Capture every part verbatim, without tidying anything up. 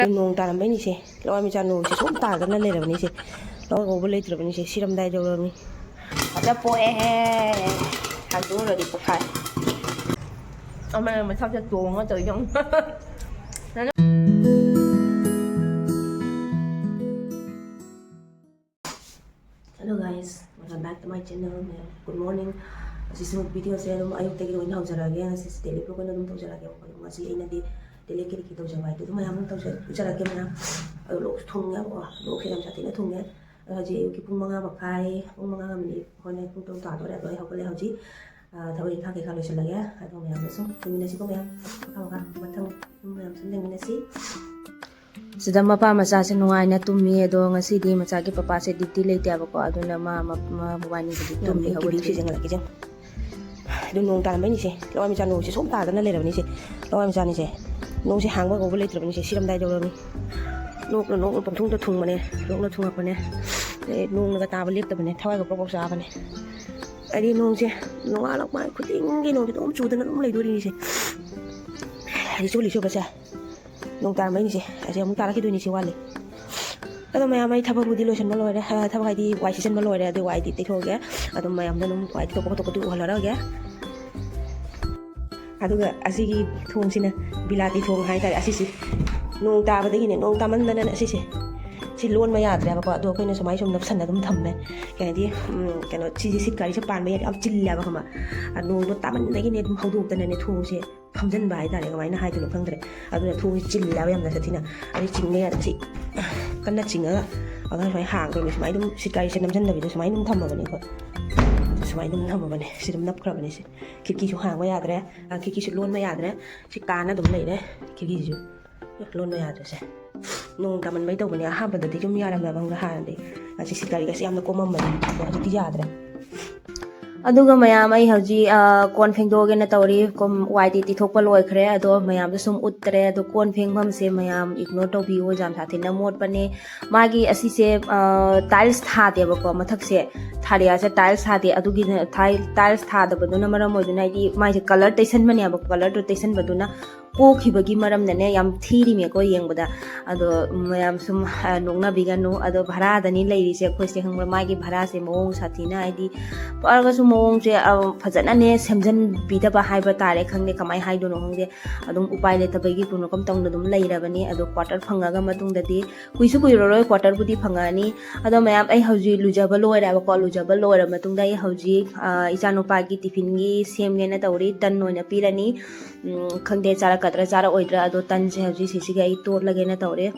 ꯅꯣꯡ ꯇꯥꯔꯝꯕꯩꯅꯤꯁꯦ꯫ ꯂꯋꯥꯏ ꯃꯆꯥ ꯅꯣꯡꯁꯦ ꯁꯨꯝ ꯇꯥꯗꯅ ꯂꯩꯔꯕꯅꯤꯁꯦ꯫ ꯂꯧ ꯀꯧꯕ ꯂꯩꯇ꯭ꯔꯕꯅꯤꯁꯦ꯫ ꯁꯤꯔꯝꯗꯥꯏ ꯌꯧꯔꯕꯅꯤ꯫ ꯐꯖ ꯄꯣꯛꯑꯦꯍꯦ꯫ ꯍꯥꯡꯗꯣꯛꯎꯔꯗꯤ ꯄꯣꯛꯈꯥꯏ꯫ ꯑꯃꯅ ꯃꯊꯛꯇ ꯇꯣꯡꯉ ꯇꯧꯔꯤ ꯌꯦꯡꯉꯨ꯫ Hello guys, welcome back to my channel, ꯃꯌꯥꯝ꯫ Good morning꯫ ꯑꯁꯤꯁꯨ videoꯁꯦ ꯑꯗꯨꯝ ꯑꯌꯨꯛꯇꯒꯤ ꯑꯣꯏꯅ ꯍꯧꯖꯔꯛꯑꯒꯦ꯫ ꯉꯁꯤꯁꯦ daily vlog ꯑꯣꯏꯅ ꯑꯗꯨꯝ ꯇꯧꯖꯔꯛꯑꯒꯦꯕꯀꯣ꯫ ꯑꯗꯨꯝ ꯉꯁꯤ ꯑꯩꯅꯗꯤ daily ꯀꯔꯤ ꯀꯔꯤ ꯇꯧꯖꯕ ꯍꯥꯏꯗꯣ ꯑꯗꯨꯝ ꯃꯌꯥꯝ ꯑꯃ ꯇꯧꯖ-, ꯎꯠꯆꯔꯛꯀꯦ ꯃꯌꯥꯝ꯫ ꯑꯗꯣ ꯂꯣꯛꯁꯨ ꯊꯨꯡꯉꯦꯕꯀꯣ꯫ ꯂꯣꯛꯁꯦ ꯌꯥꯝ ꯁꯥꯊꯤꯅ ꯊꯨꯡꯉꯦ꯫ ꯑꯗꯣ ꯍꯧꯖꯤꯛ ꯑꯌꯨꯛꯀꯤ ꯄꯨꯡ ꯃꯉꯥ ꯃꯈꯥꯏ, ꯄꯨꯡ ꯃꯉꯥꯒ ꯃꯤꯅꯤꯠ, ꯍꯣꯏꯅꯦ, ꯄꯨꯡ ꯇꯔꯨꯛ ꯇꯥꯗꯣꯔꯦ꯫ ꯑꯗꯣ ꯑꯩ ꯍꯧꯒꯠꯂꯦ ꯍꯧꯖꯤꯛ꯫ ꯑ, ꯊꯕꯛ ꯏꯪꯈꯥꯡ ꯀꯩꯀꯥ ꯂꯣꯏꯁꯤꯜꯂꯒꯦ꯫ ꯑꯗꯣ ꯃꯌꯥꯝꯗ ꯁꯨꯝ ꯌꯦꯡꯃꯤꯟꯅꯁꯤꯀꯣ ꯃꯌꯥꯝ꯫ ꯃꯈꯥ ꯃꯈꯥ ꯃꯊꯪ ꯁꯨꯝ ꯃꯌꯥꯝ ꯁꯨꯝ ꯌꯦꯡꯃꯤꯟꯅꯁꯤ꯫ ꯁꯤꯗ ꯃꯄꯥ ꯃꯆꯥꯁꯦ ꯅꯨꯡꯉꯥꯏꯅ ꯇꯨꯝꯃꯤ꯫ ꯑꯗꯣ ꯉꯁꯤꯗꯤ ꯃꯆꯥꯒꯤ ꯄꯄꯥꯁꯦ duty ꯂꯩꯇꯦꯕꯀꯣ, ꯑꯗꯨꯅ ꯃꯥ, ꯃ-, ꯃ-, ꯃꯕꯥꯅꯤꯒꯤꯗꯤ ꯇꯨꯝꯃꯤ, ꯑꯩꯒꯤ ꯍꯧꯒꯠꯇ꯭ꯔꯤ꯫ ꯁꯤꯖꯤꯟꯅꯔꯛꯀꯦ ꯌꯦꯡꯉꯨ꯫ ꯑꯗꯨ ꯅꯣꯡ ꯇꯥꯔꯝꯕꯩꯅꯤꯁꯦ꯫ ꯂꯋꯥꯏ ꯃꯆꯥ ꯅꯣꯡꯁꯦ ꯁꯨꯝ ꯇꯥꯗꯅ ꯂꯩꯔꯕꯅꯤꯁꯦ꯫ ꯂꯋꯥꯏ ꯃꯆꯥꯅꯤꯁꯦ꯫ ꯅꯣꯡꯁꯦ ꯍꯥꯡꯕ ꯀꯧꯕ ꯂꯩꯇ꯭ꯔꯕꯅꯤꯁꯦ꯫ ꯁꯤꯔꯝꯗꯥꯏ ꯌꯧꯔꯕꯅꯤ꯫ ꯂꯣꯛꯅ, ꯂꯣꯛꯅ ꯄꯪꯊꯨꯡꯗ ꯊꯨꯡꯕꯅꯦ꯫ ꯂꯣꯛꯅ ꯊꯨꯡꯉꯛꯄꯅꯦ꯫ ꯑꯗꯩ ꯅꯣꯡꯅꯒ ꯇꯥꯕ ꯂꯦꯞꯇꯕꯅꯦ꯫ ꯊꯋꯥꯏꯒ ꯄ꯭ꯔꯣꯛ ꯄ꯭ꯔꯣꯛ ꯆꯥꯕꯅꯦ꯫ ꯑꯩꯗꯤ ꯅꯣꯡꯁꯦ ꯅꯣꯡꯉꯥꯜꯂꯛꯄ ꯈꯨꯗꯤꯡꯒꯤ ꯅꯣꯡꯁꯦ ꯑꯗꯨꯝ ꯆꯨꯗꯅ ꯑꯗꯨꯝ ꯂꯩꯗꯣꯔꯤꯅꯤꯁꯦ꯫ ꯑꯩꯗꯤ ꯆꯣꯠꯂꯤ ꯆꯣꯠꯄꯁꯦ꯫ ꯅꯣꯡ ꯇꯥꯔꯝꯕꯩꯅꯤꯁꯦ꯫ ꯑꯁꯤ ꯑꯃꯨꯛ ꯇꯥꯔꯛꯈꯤꯗꯣꯏꯅꯤꯁꯦ, ꯋꯥꯠꯂꯤ꯫ ꯑꯗꯣ ꯃꯌꯥꯝ, ꯑꯩ ꯊꯕꯛꯄꯨꯗꯤ ꯂꯣꯏꯁꯤꯟꯕ ꯂꯣꯏꯔꯦ꯫ ꯑ, ꯊꯕꯛ ꯍꯥꯏꯗꯤ ꯋꯥꯏ ꯁꯤꯠꯆꯟꯕ ꯂꯣꯏꯔꯦ꯫ ꯑꯗꯨ ꯋꯥꯏꯗꯤ ꯇꯩꯊꯣꯛꯑꯒꯦ꯫ ꯑꯗꯨꯝ ꯃꯌꯥꯝꯗ ꯑꯗꯨꯝ ꯋꯥꯏ ꯇꯩꯊꯣꯛꯄ ꯈꯣꯠꯇꯣꯛꯄꯗꯨ ꯎꯍꯜꯂꯔꯣꯏꯒꯦ꯫ ꯑꯗꯨꯒ ꯑꯁꯤꯒꯤ ꯊꯣꯡꯁꯤꯅ ꯕꯤꯂꯥꯇꯤ ꯊꯣꯡ ꯍꯥꯏꯇꯥꯔꯦ꯫ ꯑꯁꯤꯁꯤ ꯅꯣꯡ ꯇꯥꯕꯗꯒꯤꯅꯦ, ꯅꯣꯡ ꯇꯥꯃꯟꯗꯅꯅꯦ ꯑꯁꯤꯁꯦ, ꯁꯤ ꯂꯣꯟꯕ ꯌꯥꯗ꯭ꯔꯦꯕꯀꯣ꯫ ꯑꯗꯣ ꯑꯩꯈꯣꯏꯅ ꯁꯨꯃꯥꯏꯅ ꯁꯨꯝ ꯅꯞꯁꯟꯅ ꯑꯗꯨꯝ ꯊꯝꯃꯦ꯫ ꯀꯩ ꯍꯥꯏꯗꯤ, ꯎꯝ, ꯀꯩꯅꯣ, ꯁꯤꯁꯦ ꯁꯤꯠ ꯀꯥꯔꯤꯁꯦ ꯄꯥꯟꯕ ꯌꯥꯗꯦ, ꯌꯥꯝ ꯆꯤꯜꯂꯦꯕ, ꯈꯪꯕ꯭ꯔꯥ? ꯑ, ꯅꯣꯡꯗꯣ ꯇꯥꯃꯟꯕꯒꯤꯅꯦ ꯑꯗꯨꯝ ꯍꯧꯗꯣꯛꯇꯅꯅꯦ ꯊꯣꯡꯁꯦ ꯐꯝꯖꯤꯟꯕ ꯍꯥꯏꯇꯥꯔꯦ, ꯀꯃꯥꯏꯅ ꯍꯥꯏꯗꯣꯏꯅꯣ ꯈꯪꯗ꯭ꯔꯦ꯫ ꯑꯗꯨꯅ ꯊꯣꯡꯁꯦ ꯆꯤꯜꯂꯦꯕ ꯌꯥꯝꯅ ꯁꯥꯊꯤꯅ꯫ ꯑꯗꯩ ꯆꯤꯡꯕ ꯌꯥꯗꯦ, ꯁꯤ ꯀꯟꯅ ꯆꯤꯡꯉꯒ ꯑꯗꯨꯃꯥꯏꯅ ꯁꯨꯃꯥꯏꯅ ꯍꯥꯡꯗꯣꯏꯅꯦ꯫ ꯁꯨꯃꯥꯏꯅ ꯑꯗꯨꯝ ꯁꯤꯠ ꯀꯥꯔꯤꯁꯦ ꯅꯝꯁꯤꯟꯗꯕꯤꯗ ꯁꯨꯃꯥꯏꯅ ꯑꯗꯨꯝ ꯊꯝꯃꯕꯅꯦ ꯑꯩꯈꯣꯏ꯫ ꯁꯨꯃꯥꯏꯅ ꯑꯗꯨꯝ ꯊꯝꯃꯕꯅꯦ꯫ ꯁꯤ ꯑꯗꯨꯝ ꯅꯞꯈ꯭ꯔꯕꯅꯦ ꯁꯤ꯫ ꯈꯤꯔꯀꯤꯁꯨ ꯍꯥꯡꯕ ꯌꯥꯗ꯭ꯔꯦ꯫ ꯑ, ꯈꯤꯔꯀꯤꯁꯨ ꯂꯣꯟꯕ ꯌꯥꯗ꯭ꯔꯦ꯫ ꯁꯤ ꯀꯥꯟꯅ ꯑꯗꯨꯝ ꯂꯩꯔꯦ꯫ ꯈꯤꯔꯀꯤꯁꯤꯁꯨ ꯂꯣꯟꯕ ꯌꯥꯗ꯭ꯔꯦ ꯁꯦ꯫ ꯅꯣꯡ ꯇꯥꯃꯟꯕꯩ ꯇꯧꯕꯅꯦ꯫ ꯑꯍꯥꯟꯕꯗꯗꯤ ꯑꯗꯨꯝ ꯌꯥꯔꯝꯃꯦꯕ ꯈꯪꯕ꯭ꯔꯥ, ꯍꯥꯟꯅꯗꯤ꯫ ꯑꯁꯤ ꯁꯤꯠ ꯀꯥꯔꯤꯒꯁꯦ ꯌꯥꯝꯅ ꯀꯣꯝꯃꯝꯕꯅꯦ꯫ ꯑꯗꯣ ꯍꯧꯖꯤꯛꯇꯤ ꯌꯥꯗ꯭ꯔꯦ꯫ ꯑꯗꯨꯒ ꯃꯌꯥꯝ, ꯑꯩ ꯍꯧꯖꯤꯛ, ꯑ, ꯀꯣꯟ ꯐꯦꯡꯗꯣꯛꯑꯒꯦꯅ ꯇꯧꯔꯤ꯫ ꯀꯣꯝ-, ꯋꯥꯏꯗꯤ ꯇꯩꯊꯣꯛꯄ ꯂꯣꯏꯈ꯭ꯔꯦ꯫ ꯑꯗꯣ ꯃꯌꯥꯝꯗ ꯁꯨꯝ ꯎꯠꯇ꯭ꯔꯦ꯫ ꯑꯗꯣ ꯀꯣꯟ ꯐꯦꯡꯐꯝꯁꯦ ꯃꯌꯥꯝ ignore ꯇꯧꯕꯤꯌꯣ, ꯌꯥꯝ ꯁꯥꯊꯤꯅ ꯃꯣꯠꯄꯅꯦ꯫ ꯃꯥꯒꯤ ꯑꯁꯤꯁꯦ, ꯑ, tiles ꯊꯥꯗꯦꯕꯀꯣ꯫ ꯃꯊꯛꯁꯦ ꯊꯥꯔꯤꯌꯥꯁꯦ tiles ꯊꯥꯗꯦ꯫ ꯑꯗꯨꯒꯤꯅ ꯊꯥꯏ-, tiles ꯊꯥꯗꯕꯗꯨꯅ ꯃꯔꯝ ꯑꯣꯏꯗꯨꯅ, ꯍꯥꯏꯗꯤ ꯃꯥꯏꯁꯦ colour ꯇꯩꯁꯟꯕꯅꯦꯕ꯫ Colourꯗꯣ ꯇꯩꯁꯟꯕꯗꯨꯅ ꯀꯣꯛꯈꯤꯕꯒꯤ ꯃꯔꯝꯅꯅꯦ ꯌꯥꯝ ꯊꯤꯔꯤꯃꯦꯀꯣ ꯌꯦꯡꯕꯗ꯫ ꯑꯗꯣ ꯃꯌꯥꯝ ꯁꯨꯝ, ꯑ, ꯅꯣꯛꯅꯕꯤꯒꯅꯨ꯫ ꯑꯗꯣ ꯚꯔꯥꯗꯅꯤ ꯂꯩꯔꯤꯁꯦ ꯑꯩꯈꯣꯏꯁꯦ, ꯈꯪꯕ꯭ꯔꯥ? ꯃꯥꯒꯤ ꯚꯔꯥꯁꯦ ꯃꯑꯣꯡ ꯁꯥꯊꯤꯅ, ꯍꯥꯏꯗꯤ, ꯄꯥꯔꯒꯁꯨ ꯃꯑꯣꯡꯁꯦ, ꯑ, ꯐꯖꯅꯅꯦ ꯁꯦꯝꯖꯤꯟꯕꯤꯗꯕ ꯍꯥꯏꯕ ꯇꯥꯔꯦ, ꯈꯪꯗꯦ ꯀꯃꯥꯏꯅ ꯍꯥꯏꯗꯣꯏꯅꯣ, ꯈꯪꯗꯦ꯫ ꯑꯗꯨꯝ ꯎꯄꯥꯏ ꯂꯩꯇꯕꯒꯤ ꯀꯩꯅꯣ ꯀꯝ ꯇꯧꯅ ꯑꯗꯨꯝ ꯂꯩꯔꯕꯅꯤ꯫ ꯑꯗꯣ ꯀ꯭ꯋꯥꯇꯔ ꯐꯪꯉꯒ ꯃꯇꯨꯡꯗꯗꯤ, ꯀꯨꯏꯁꯨ ꯀꯨꯏꯔꯔꯣꯏ, ꯀ꯭ꯋꯥꯇꯔꯕꯨꯗꯤ ꯐꯪꯉꯛꯑꯅꯤ꯫ ꯑꯗꯣ ꯃꯌꯥꯝ, ꯑꯩ ꯍꯧꯖꯤꯛ ꯂꯨꯖꯕ ꯂꯣꯏꯔꯦꯕꯀꯣ꯫ ꯂꯨꯖꯕ ꯂꯣꯏꯔ ꯃꯇꯨꯡꯗ ꯑꯩ ꯍꯧꯖꯤꯛ, ꯑ, ꯏꯆꯥꯅꯨꯄꯥꯒꯤ ꯇꯤꯐꯤꯟꯒꯤ ꯁꯦꯝꯒꯦꯅ ꯇꯧꯔꯤ꯫ ꯇꯟ ꯑꯣꯏꯅ ꯄꯤꯔꯅꯤ꯫ ꯎꯝ, ꯈꯪꯗꯦ ꯆꯥꯔꯛꯀꯗ꯭ꯔꯥ ꯆꯥꯔꯛꯑꯣꯏꯗ꯭ꯔꯥ꯫ ꯑꯗꯣ ꯇꯟꯁꯦ ꯍꯧꯖꯤꯛ ꯁꯤꯁꯤꯒ ꯑꯩ ꯇꯣꯠꯂꯒꯦꯅ ꯇꯧꯔꯦ꯫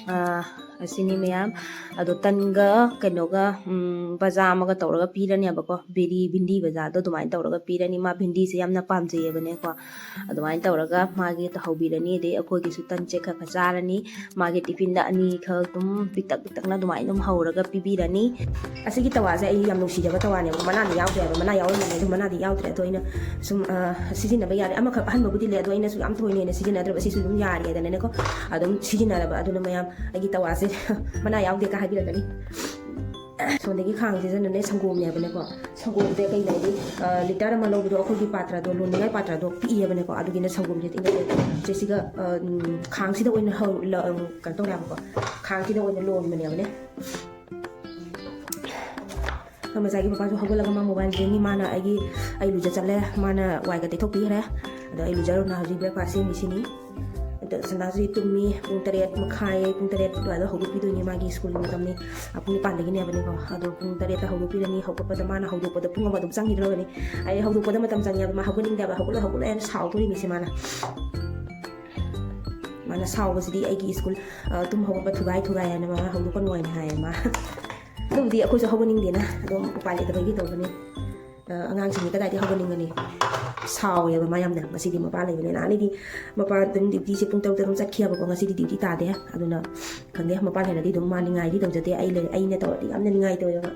ꯑ, ꯑꯁꯤꯅꯤ ꯃꯌꯥꯝ꯫ ꯑꯗꯣ ꯇꯟꯒ ꯀꯩꯅꯣꯒ, ꯎꯝ, ꯕꯖꯥ ꯑꯃꯒ ꯇꯧꯔꯒ ꯄꯤꯔꯅꯦꯕꯀꯣ꯫ ꯕꯦꯔꯤ ꯚꯤꯟꯗꯤ ꯕꯖꯥꯗꯣ ꯑꯗꯨꯃꯥꯏꯅ ꯇꯧꯔꯒ ꯄꯤꯔꯅꯤ꯫ ꯃꯥ ꯚꯤꯟꯗꯤꯁꯦ ꯌꯥꯝꯅ ꯄꯥꯝꯖꯩꯌꯦꯕꯅꯦꯀꯣ꯫ ꯑꯗꯨꯃꯥꯏꯅ ꯇꯧꯔꯒ ꯃꯥꯒꯤ ꯇꯧꯍꯧꯕꯤꯔꯅꯤ꯫ ꯑꯗꯩ ꯑꯩꯈꯣꯏꯒꯤꯁꯨ ꯇꯟꯁꯦ ꯈꯔ ꯈꯔ ꯆꯥꯔꯅꯤ꯫ ꯃꯥꯒꯤ ꯇꯤꯐꯤꯟꯗ ꯑꯅꯤꯈꯛ ꯑꯗꯨꯝ ꯄꯤꯛꯇꯛ ꯄꯤꯛꯇꯛꯅ ꯑꯗꯨꯃꯥꯏꯅ ꯑꯗꯨꯝ ꯍꯧꯔꯒ ꯄꯤꯕꯤꯔꯅꯤ꯫ ꯑꯁꯤꯒꯤ ꯇꯋꯥꯁꯦ ꯑꯩ ꯌꯥꯝ ꯅꯨꯡꯁꯤꯖꯕ ꯇꯋꯥꯅꯦꯕ꯫ ꯃꯅꯥꯗꯤ ꯌꯥꯎꯗ꯭ꯔꯦꯕ, ꯃꯅꯥ ꯌꯥꯎꯔꯝꯕꯅꯦ, ꯑꯗꯣ ꯃꯅꯥꯗꯤ ꯌꯥꯎꯗ꯭ꯔꯦ꯫ ꯑꯗꯣ ꯑꯩꯅ ꯁꯨꯝ, ꯑ, ꯁꯤꯖꯤꯟꯅꯕ ꯌꯥꯔꯦ꯫ ꯑꯃꯈꯛ ꯑꯍꯟꯕꯕꯨꯗꯤ ꯂꯩ, ꯑꯗꯣ ꯑꯩꯅꯁꯨ ꯌꯥꯝ ꯊꯣꯏꯅ ꯍꯦꯟꯅ ꯁꯤꯖꯤꯟꯅꯗ꯭ꯔꯕ, ꯁꯤꯁꯨ ꯑꯗꯨꯝ ꯌꯥꯔꯦꯗꯅꯅꯦꯀꯣ, ꯑꯗꯨꯝ ꯁꯤꯖꯤꯟꯅꯔꯕ꯫ ꯑꯗꯨꯅ ꯃꯌꯥꯝ, ꯑꯩꯒꯤ ꯇꯋꯥꯁꯦ ꯃꯅꯥ ꯌꯥꯎꯗꯦ ꯀ ꯍꯥꯏꯕꯤꯔꯛꯀꯅꯤ꯫ ꯁꯣꯝꯗꯒꯤ ꯈꯥꯡꯁꯤꯗꯅꯅꯦ ꯁꯪꯒꯣꯝꯅꯦꯕꯅꯦꯀꯣ꯫ ꯁꯪꯒꯣꯝꯁꯦ ꯀꯩꯅꯣꯗꯤ, ꯑ, ꯂꯤꯇꯔ ꯑꯃ ꯂꯧꯕꯗꯣ ꯑꯩꯈꯣꯏꯒꯤ ꯄꯥꯇ꯭ꯔꯗꯣ, ꯂꯣꯟꯅꯤꯡꯉꯥꯏ ꯄꯥꯇ꯭ꯔꯗꯣ ꯄꯤꯛꯏꯕꯅꯦꯀꯣ꯫ ꯑꯗꯨꯒꯤꯅ ꯁꯪꯒꯣꯝꯁꯦ ꯏꯪꯍꯜꯂꯦ꯫ ꯁꯦ ꯁꯤꯒ, ꯑ, ꯎꯝ, ꯈꯥꯡꯁꯤꯗ ꯑꯣꯏꯅ ꯍꯧ-, ꯂ-, ꯎꯝ, ꯀꯩꯅꯣ ꯇꯧꯔꯦꯕꯀꯣ꯫ ꯈꯥꯡꯁꯤꯗ ꯑꯣꯏꯅ ꯂꯣꯟꯕꯅꯦꯕꯅꯦ꯫ ꯑꯩꯈꯣꯏ ꯃꯆꯥꯒꯤ ꯃꯄꯥꯁꯨ ꯍꯧꯒꯠꯂꯒ ꯃꯥ ꯃꯣꯕꯥꯏꯜ ꯌꯦꯡꯉꯤ꯫ ꯃꯥꯅ ꯑꯩꯒꯤ, ꯑꯩ ꯂꯨꯖ ꯆꯠꯂꯦ, ꯃꯥꯅ ꯋꯥꯏꯒ ꯇꯩꯊꯣꯛꯄꯤꯈ꯭ꯔꯦ꯫ ꯑꯗꯣ ꯑꯩ ꯂꯨꯖꯔꯨꯅ ꯍꯧꯖꯤꯛ ꯕ꯭ꯔꯦꯛꯐꯥꯁ ꯁꯦꯝꯃꯤꯁꯤꯅꯤ꯫ ꯑꯗꯣ ꯁꯅꯥꯁꯤ ꯇꯨꯝꯃꯤ꯫ ꯄꯨꯡ ꯇꯔꯦꯠ ꯃꯈꯥꯏ, ꯄꯨꯡ ꯇꯔꯦꯠ ꯑꯗꯨꯋꯥꯏꯗ ꯍꯧꯗꯣꯛꯄꯤꯗꯣꯏꯅꯤ꯫ ꯃꯥꯒꯤ ꯁ꯭ꯀꯨꯜꯒꯤ ꯃꯇꯝꯅꯤ꯫ ꯑ, ꯄꯨꯡ ꯅꯤꯄꯥꯟꯗꯒꯤꯅꯦꯕꯅꯦꯀꯣ꯫ ꯑꯗꯣ ꯄꯨꯡ ꯇꯔꯦꯠꯇ ꯍꯧꯗꯣꯛꯄꯤꯔꯅꯤ꯫ ꯍꯧꯒꯠꯄꯗ ꯃꯥꯅ ꯍꯧꯗꯣꯛꯄꯗ ꯄꯨꯡ ꯑꯃ ꯑꯗꯨꯝ ꯆꯪꯈꯤꯗ꯭ꯔꯕꯅꯤ꯫ ꯑꯩ ꯍꯧꯗꯣꯛꯄꯗ ꯃꯇꯝ ꯆꯪꯉꯦꯕ꯫ ꯃꯥ ꯍꯧꯒꯠꯅꯤꯡꯗꯦꯕ꯫ "ꯍꯧꯒꯠꯂꯣ, ꯍꯧꯒꯠꯂꯣ" ꯍꯥꯏꯅ ꯁꯥꯎꯗꯣꯔꯤꯃꯤꯁꯦ ꯃꯥꯅ꯫ ꯃꯥꯅ ꯁꯥꯎꯕꯁꯤꯗꯤ ꯑꯩꯒꯤ ꯁ꯭ꯀꯨꯜ, ꯑ, ꯇꯨꯝ ꯍꯧꯒꯠꯄ ꯊꯨꯒꯥꯏ ꯊꯨꯒꯥꯏ ꯍꯥꯏꯅ ꯃꯥ ꯍꯧꯗꯣꯛꯀꯅꯨ ꯍꯥꯏꯅ ꯍꯥꯏꯌꯦ ꯃꯥ꯫ ꯑꯗꯨꯕꯨꯗꯤ ꯑꯩꯈꯣꯏꯁꯨ ꯍꯧꯒꯠꯅꯤꯡꯗꯦꯅ ꯑꯗꯨꯝ ꯎꯄꯥꯏ ꯂꯩꯇꯕꯒꯤ ꯇꯧꯕꯅꯤ꯫ ꯑ, ꯑꯉꯥꯡꯁꯤꯡꯗꯤ ꯀꯗꯥꯏꯗꯒꯤ ꯍꯧꯒꯠꯅꯤꯡꯒꯅꯤ? ꯁꯥꯎꯋꯦꯕ ꯃꯥ ꯌꯥꯝꯅ꯫ ꯉꯁꯤꯗꯤ ꯃꯄꯥ ꯂꯩꯕꯅꯤꯅ꯫ ꯑꯅꯤꯗꯤ ꯃꯄꯥ ꯑꯗꯨꯝ ꯗ꯭ꯌꯨꯇꯤꯁꯦ ꯄꯨꯡ ꯇꯔꯨꯛꯇ ꯑꯗꯨꯝ ꯆꯠꯈꯤꯑꯕꯀꯣ꯫ ꯉꯁꯤꯗꯤ ꯗ꯭ꯌꯨꯇꯤ ꯇꯥꯗꯦ꯫ ꯑꯗꯨꯅ ꯈꯪꯗꯦ, ꯃꯄꯥ ꯂꯩꯔꯗꯤ ꯑꯗꯨꯝ ꯃꯥ ꯅꯤꯡꯉꯥꯏꯗꯤ ꯇꯧꯖꯗꯦ꯫ ꯑꯩ ꯂꯩ-, ꯑꯩꯅ ꯇꯧꯔꯗꯤ ꯌꯥꯝꯅ ꯅꯤꯡꯉꯥꯏ ꯇꯧꯋꯦꯕ꯫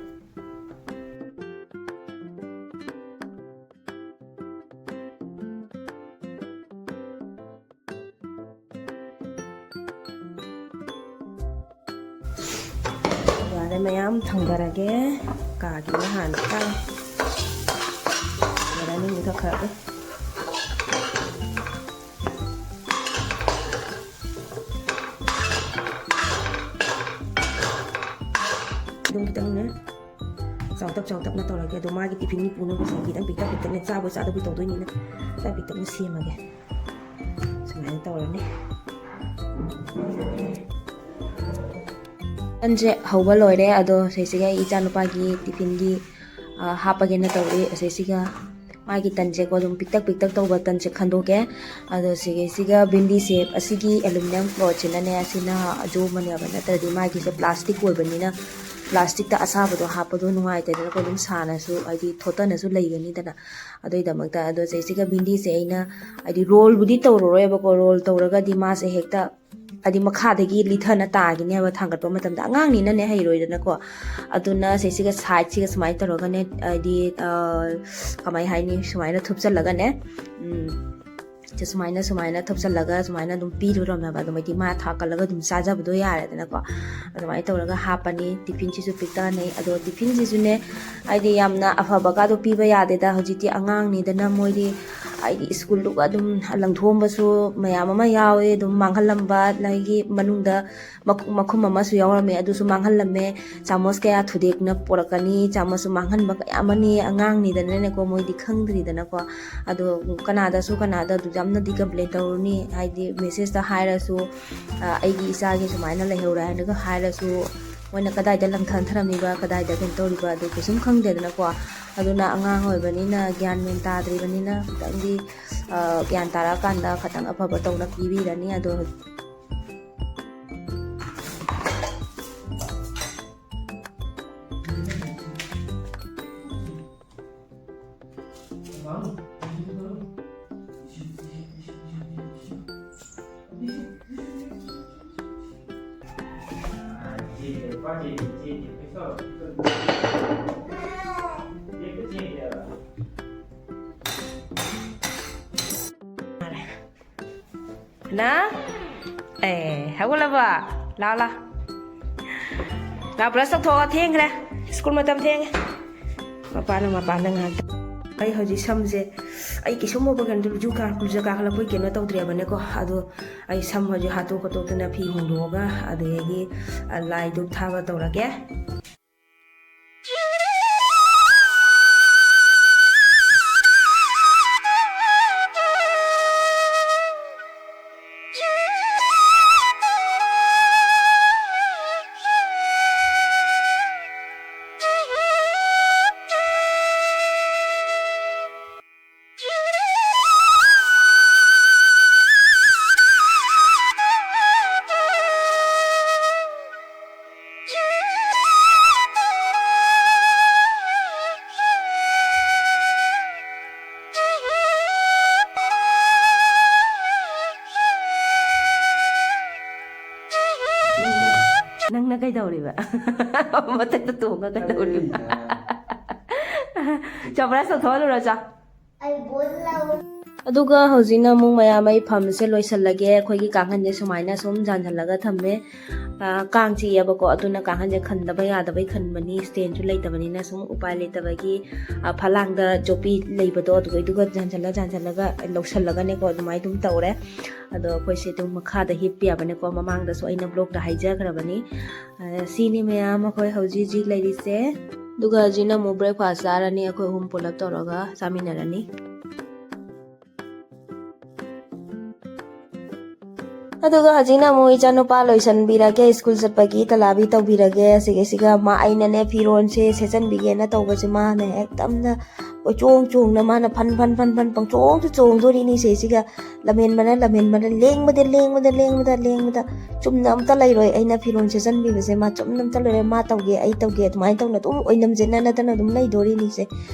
ꯌꯥꯔꯦ ꯃꯌꯥꯝ, ꯊꯥꯡꯗꯔꯒꯦ꯫ ꯀꯥꯒꯤꯅ ꯍꯥꯟꯅ ꯇꯥꯔꯦ꯫ ꯊꯥꯡꯗꯔꯅꯤ ꯃꯨꯊꯠꯈ꯭ꯔꯒꯦ꯫ ꯈꯤꯇꯪꯅꯦ ꯆꯥꯎꯇꯛ ꯆꯥꯎꯇꯛꯅ ꯇꯧꯔꯒꯦ꯫ ꯑꯗꯣ ꯃꯥꯒꯤ ꯇꯤꯐꯤꯟꯒꯤ ꯄꯨꯅꯕꯁꯦ ꯈꯤꯇꯪ ꯄꯤꯛꯇꯛ ꯄꯤꯛꯇꯛꯅꯦ, ꯆꯥꯕꯣꯏ ꯆꯥꯗꯕꯣꯏ ꯇꯧꯗꯣꯏꯅꯤꯅ ꯈꯤꯇꯪ ꯄꯤꯛꯇꯛꯅ ꯁꯦꯝꯃꯒꯦ꯫ ꯁꯨꯃꯥꯏꯅ ꯇꯧꯔꯅꯤ꯫ ꯇꯟꯁꯦ ꯍꯧꯕ ꯂꯣꯏꯔꯦ꯫ ꯑꯗꯣ ꯁꯤꯁꯤꯒ ꯑꯩ ꯏꯆꯥꯅꯨꯄꯥꯒꯤ ꯇꯤꯐꯤꯟꯒꯤ, ꯑ, ꯍꯥꯞꯄꯒꯦꯅ ꯇꯧꯔꯤ꯫ ꯑꯁꯤꯁꯤꯒ ꯃꯥꯒꯤ ꯇꯟꯁꯦꯀꯣ, ꯑꯗꯨꯝ ꯄꯤꯛꯇꯛ ꯄꯤꯛꯇꯛ ꯇꯧꯕ ꯇꯟꯁꯦ ꯈꯟꯗꯣꯛꯀꯦ꯫ ꯑꯗꯣ ꯁꯤꯒꯤꯁꯤꯒ ꯕꯤꯟꯗꯤꯁꯦ, ꯑꯁꯤꯒꯤ ꯑꯦꯂꯨꯃꯤꯅꯤꯌꯝ ꯐꯣꯏꯜꯁꯤꯅꯅꯦ, ꯑꯁꯤꯅ ꯑꯖꯣꯝꯕꯅꯦꯕ, ꯅꯠꯇ꯭ꯔꯗꯤ ꯃꯥꯒꯤꯁꯦ ꯄ꯭ꯂꯥꯁꯇꯤꯛ ꯑꯣꯏꯕꯅꯤꯅ, ꯄ꯭ꯂꯥꯁꯇꯤꯛꯇ ꯑꯁꯥꯕꯗꯣ ꯍꯥꯞꯄꯗꯣ ꯅꯨꯡꯉꯥꯏꯇꯦꯗꯅꯀꯣ, ꯑꯗꯨꯝ ꯁꯥꯅꯁꯨ, ꯍꯥꯏꯗꯤ ꯊꯣꯠꯇꯅꯁꯨ ꯂꯩꯒꯅꯤꯗꯅ꯫ ꯑꯗꯨꯒꯤꯗꯃꯛꯇ꯫ ꯑꯗꯣ ꯁꯤꯒ ꯕꯤꯟꯗꯤꯁꯦ ꯑꯩꯅ, ꯍꯥꯏꯗꯤ ꯔꯣꯜꯕꯨꯗꯤ ꯇꯧꯔꯔꯣꯏꯕꯀꯣ, ꯔꯣꯜ ꯇꯧꯔꯒꯗꯤ ꯃꯥꯁꯦ ꯍꯦꯛꯇ, ꯍꯥꯏꯗꯤ ꯃꯈꯥꯗꯒꯤ ꯂꯤꯊꯅ ꯇꯥꯒꯤꯅꯦꯕ ꯊꯥꯡꯒꯠꯄ ꯃꯇꯝꯗ, ꯑꯉꯥꯡꯅꯤꯅꯅꯦ ꯍꯩꯔꯣꯏꯗꯅꯀꯣ꯫ ꯑꯗꯨꯅ ꯁꯤꯁꯤꯒ ꯁꯥꯏꯗꯁꯤꯒ ꯁꯨꯃꯥꯏꯅ ꯇꯧꯔꯒꯅꯦ, ꯍꯥꯏꯗꯤ, ꯑ, ꯀꯃꯥꯏ ꯍꯥꯏꯅꯤ, ꯁꯨꯃꯥꯏꯅ ꯊꯨꯞꯆꯜꯂꯒꯅꯦ, ꯎꯝ, ꯁꯤ ꯁꯨꯃꯥꯏꯅ, ꯁꯨꯃꯥꯏꯅ ꯊꯨꯞꯆꯜꯂꯒ ꯁꯨꯃꯥꯏꯅ ꯑꯗꯨꯝ ꯄꯤꯔꯨꯔꯝꯃꯦꯕ꯫ ꯑꯗꯨꯝ ꯍꯥꯏꯗꯤ ꯃꯥ ꯊꯥꯀꯠꯂꯒ ꯑꯗꯨꯝ ꯆꯥꯖꯕꯗꯣ ꯌꯥꯔꯦꯗꯅꯀꯣ꯫ ꯑꯗꯨꯃꯥꯏꯅ ꯇꯧꯔꯒ ꯍꯥꯞꯄꯅꯤ꯫ ꯇꯤꯐꯤꯟꯁꯤꯁꯨ ꯄꯤꯛꯇꯛꯅꯩ꯫ ꯑꯗꯣ ꯇꯤꯐꯤꯟꯁꯤꯁꯨꯅꯦ, ꯍꯥꯏꯗꯤ ꯌꯥꯝꯅ ꯑꯐꯕꯒꯗꯣ ꯄꯤꯕ ꯌꯥꯗꯦꯗ꯫ ꯍꯧꯖꯤꯛꯇꯤ ꯑꯉꯥꯡꯅꯤꯗꯅ ꯃꯣꯏꯗꯤ, ꯍꯥꯏꯗꯤ ꯁ꯭ꯀꯨꯜꯗꯨꯒ ꯑꯗꯨꯝ ꯂꯪꯊꯣꯛꯑꯝꯕꯁꯨ ꯃꯌꯥꯝ ꯑꯃ ꯌꯥꯎꯋꯦ, ꯑꯗꯨꯝ ꯃꯥꯡꯍꯜꯂꯝꯕ, ꯑꯗꯒꯤ ꯃꯅꯨꯡꯗ ꯃꯈꯨ-, ꯃꯈꯨꯝ ꯑꯃꯁꯨ ꯌꯥꯎꯔꯝꯃꯦ, ꯑꯗꯨꯁꯨ ꯃꯥꯡꯍꯜꯂꯝꯃꯦ꯫ ꯆꯥꯃꯁ ꯀꯌꯥ ꯊꯨꯗꯦꯛꯅ ꯄꯣꯔꯛꯀꯅꯤ, ꯆꯥꯃꯁꯁꯨ ꯃꯥꯡꯍꯟꯕ ꯀꯌꯥ ꯑꯃꯅꯤ꯫ ꯑꯉꯥꯡꯅꯤꯗꯅꯅꯦꯀꯣ, ꯃꯣꯏꯗꯤ ꯈꯪꯗ꯭ꯔꯤꯗꯅꯀꯣ꯫ ꯑꯗꯣ ꯀꯅꯥꯗꯁꯨ, ꯀꯅꯥꯗ ꯑꯗꯨ ꯌꯥꯝꯅꯗꯤ ꯀꯝꯄ꯭ꯂꯦꯟ ꯇꯧꯔꯨꯅꯤ, ꯍꯥꯏꯗꯤ ꯃꯦꯁꯦꯖꯇ ꯍꯥꯏꯔꯁꯨ, ꯑ, "ꯑꯩꯒꯤ ꯏꯆꯥꯒꯤ ꯁꯨꯃꯥꯏꯅ ꯂꯩꯍꯧꯔꯦ" ꯍꯥꯏꯅꯒ ꯍꯥꯏꯔꯁꯨ, ꯃꯣꯏꯅ ꯀꯗꯥꯏꯗ ꯂꯪꯊ ꯊꯝꯃꯤꯕ, ꯀꯗꯥꯏꯗ ꯀꯩꯅꯣ ꯇꯧꯔꯤꯕ, ꯑꯗꯨ ꯀꯩꯁꯨꯝ ꯈꯪꯗꯦꯗꯅꯀꯣ꯫ ꯑꯗꯨꯅ ꯑꯉꯥꯡ ꯑꯣꯏꯕꯅꯤꯅ, ꯒ꯭ꯌꯥꯟ ꯃꯦꯟ ꯇꯥꯗ꯭ꯔꯤꯕꯅꯤꯅ, ꯈꯤꯇꯪꯗꯤ, ꯑ, ꯒ꯭ꯌꯥꯟ ꯇꯥꯔꯛꯑꯀꯥꯟꯗ ꯈꯤꯇꯪ ꯑꯐꯕ ꯇꯧꯅ ꯄꯤꯕꯤꯔꯅꯤ꯫ ꯑꯗꯣ ꯅ? ꯑꯦ, ꯍꯧꯒꯠꯂꯕꯣ? ꯂꯥꯎ, ꯂꯥꯎ꯫ ꯂꯥꯎ, ꯕ꯭ꯔꯁ ꯇꯧꯊꯣꯛꯑꯣ, ꯊꯦꯡꯈ꯭ꯔꯦ꯫ ꯁ꯭ꯀꯨꯜ ꯃꯇꯝ ꯊꯦꯡꯉꯦ꯫ ꯃꯄꯥꯅ ꯃꯄꯥꯟꯗ ꯉꯥꯏꯍꯥꯛ꯫ ꯑꯩ ꯍꯧꯖꯤꯛ ꯁꯝꯁꯦ, ꯑꯩ ꯀꯩꯁꯨꯝ ꯃꯣꯕ ꯀꯩꯅꯣ ꯂꯨꯖꯨ ꯀꯥ-, ꯂꯨꯖ ꯀꯥꯈꯠꯂꯛꯄꯒꯤ ꯀꯩꯅꯣ ꯇꯧꯗ꯭ꯔꯦꯕꯅꯦꯀꯣ꯫ ꯑꯗꯣ ꯑꯩ ꯁꯝ ꯍꯧꯖꯤꯛ ꯍꯥꯠꯇꯣꯛ ꯈꯣꯠꯇꯣꯛꯇꯅ ꯐꯤ ꯍꯣꯡꯗꯣꯛꯑꯒ ꯑꯗꯨꯗꯒꯤ, ꯑ, ꯂꯥꯏ ꯙꯨꯞ ꯊꯥꯕ ꯇꯧꯔꯒꯦ꯫ ꯅꯪꯅ ꯀꯩꯗꯧꯔꯤꯕ? ꯃꯊꯛꯇ ꯇꯣꯡꯉ ꯀꯩꯗꯧꯔꯤꯕ? ꯆꯣ, brush ꯇꯧꯊꯣꯛꯍꯜꯂꯨꯔꯣ, ꯆꯣ꯫ ꯑꯗꯨꯒ ꯍꯧꯖꯤꯛꯅ ꯑꯃꯨꯛ ꯃꯌꯥꯝ ꯑꯩ ꯐꯝꯁꯦ ꯂꯣꯏꯁꯜꯂꯒꯦ꯫ ꯑꯩꯈꯣꯏꯒꯤ ꯀꯥꯡꯈꯟꯁꯦ ꯁꯨꯃꯥꯏꯅ ꯁꯨꯝ ꯌꯥꯟꯁꯤꯜꯂꯒ ꯊꯝꯃꯦ꯫ ꯑ, ꯀꯥꯡ ꯆꯤꯛꯑꯦꯕꯀꯣ, ꯑꯗꯨꯅ ꯀꯥꯡꯈꯟꯁꯦ ꯈꯟꯗꯕ ꯌꯥꯗꯕꯩ ꯈꯟꯕꯅꯤ꯫ Stand ꯁꯨ ꯂꯩꯇꯕꯅꯤꯅ ꯁꯨꯝ ꯎꯄꯥꯏ ꯂꯩꯇꯕꯒꯤ, ꯑ, ꯐꯂꯥꯡꯗ ꯆꯣꯄꯤ ꯂꯩꯕꯗꯣ, ꯑꯗꯨꯒꯩꯗꯨꯒ ꯌꯥꯟꯁꯤꯜꯂ, ꯌꯥꯟꯁꯤꯜꯂꯒ ꯂꯧꯁꯜꯂꯒꯅꯦꯀꯣ, ꯑꯗꯨꯃꯥꯏꯅ ꯑꯗꯨꯝ ꯇꯧꯔꯦ꯫ ꯑꯗꯣ ꯑꯩꯈꯣꯏꯁꯦ ꯑꯗꯨꯝ ꯃꯈꯥꯗ ꯍꯤꯞꯄ ꯌꯥꯕꯅꯦꯀꯣ, ꯃꯃꯥꯡꯗꯁꯨ ꯑꯩꯅ vlog ꯇ ꯍꯥꯏꯖꯈ꯭ꯔꯕꯅꯤ꯫ ꯑ, ꯁꯤꯅꯤ ꯃꯌꯥꯝ ꯑꯩꯈꯣꯏ ꯍꯧꯖꯤꯛ ꯍꯧꯖꯤꯛ ꯂꯩꯔꯤꯁꯦ꯫ ꯑꯗꯨꯒ ꯍꯧꯖꯤꯛꯅ ꯑꯃꯨꯛ breakfast ꯆꯥꯔꯅꯤ, ꯑꯩꯈꯣꯏ ꯑꯍꯨꯝ ꯄꯨꯂꯞ ꯇꯧꯔꯒ ꯆꯥꯃꯤꯟꯅꯔꯅꯤ꯫ ꯑꯗꯨꯒ ꯍꯧꯖꯤꯛꯅ ꯑꯃꯨꯛ ꯏꯆꯥꯅꯨꯄꯥ ꯂꯣꯏꯁꯟꯕꯤꯔꯒꯦ, ꯁ꯭ꯀꯨꯜ ꯆꯠꯄꯒꯤ ꯇꯂꯥꯕꯤ ꯇꯧꯕꯤꯔꯒꯦ꯫ ꯑꯁꯤꯒꯤꯁꯤꯒ ꯃꯥ, ꯑꯩꯅꯅꯦ ꯐꯤꯔꯣꯟꯁꯦ ꯁꯦꯠꯆꯟꯕꯤꯒꯦꯅ ꯇꯧꯕꯁꯦ, ꯃꯥꯅ ꯍꯦꯛꯇ ꯑꯝꯅ ꯀꯣꯏꯆꯣꯡ ꯆꯣꯡꯅ ꯃꯥꯅ ꯐꯟ ꯐꯟ ꯐꯟ ꯐꯟ ꯄꯪꯆꯣꯡꯗ ꯆꯣꯡꯗꯣꯔꯤꯅꯤ ꯁꯤꯁꯤꯒ꯫ ꯂꯝꯍꯦꯟꯕꯅ, ꯂꯝꯍꯦꯟꯕꯅ, ꯂꯦꯡꯕꯗ, ꯂꯦꯡꯕꯗ, ꯂꯦꯡꯕꯗ, ꯂꯦꯡꯕꯗ꯫ ꯆꯨꯝꯅ ꯑꯝꯇ ꯂꯩꯔꯣꯏ꯫ ꯑꯩꯅ ꯐꯤꯔꯣꯟ ꯁꯦꯠꯆꯟꯕꯤꯕꯁꯦ ꯃꯥ ꯆꯨꯝꯅ ꯑꯝꯇ ꯂꯩꯔꯣꯏ꯫ ꯃꯥ ꯇꯧꯒꯦ, ꯑꯩ ꯇꯧꯒꯦ, ꯑꯗꯨꯃꯥꯏꯅ ꯇꯧꯅ ꯑꯗꯨꯝ ꯑꯣꯏꯅꯝꯖꯦꯠꯅ ꯅꯠꯇꯅ ꯑꯗꯨꯝ ꯂꯩꯗꯣꯔꯤꯅꯤꯁꯦ꯫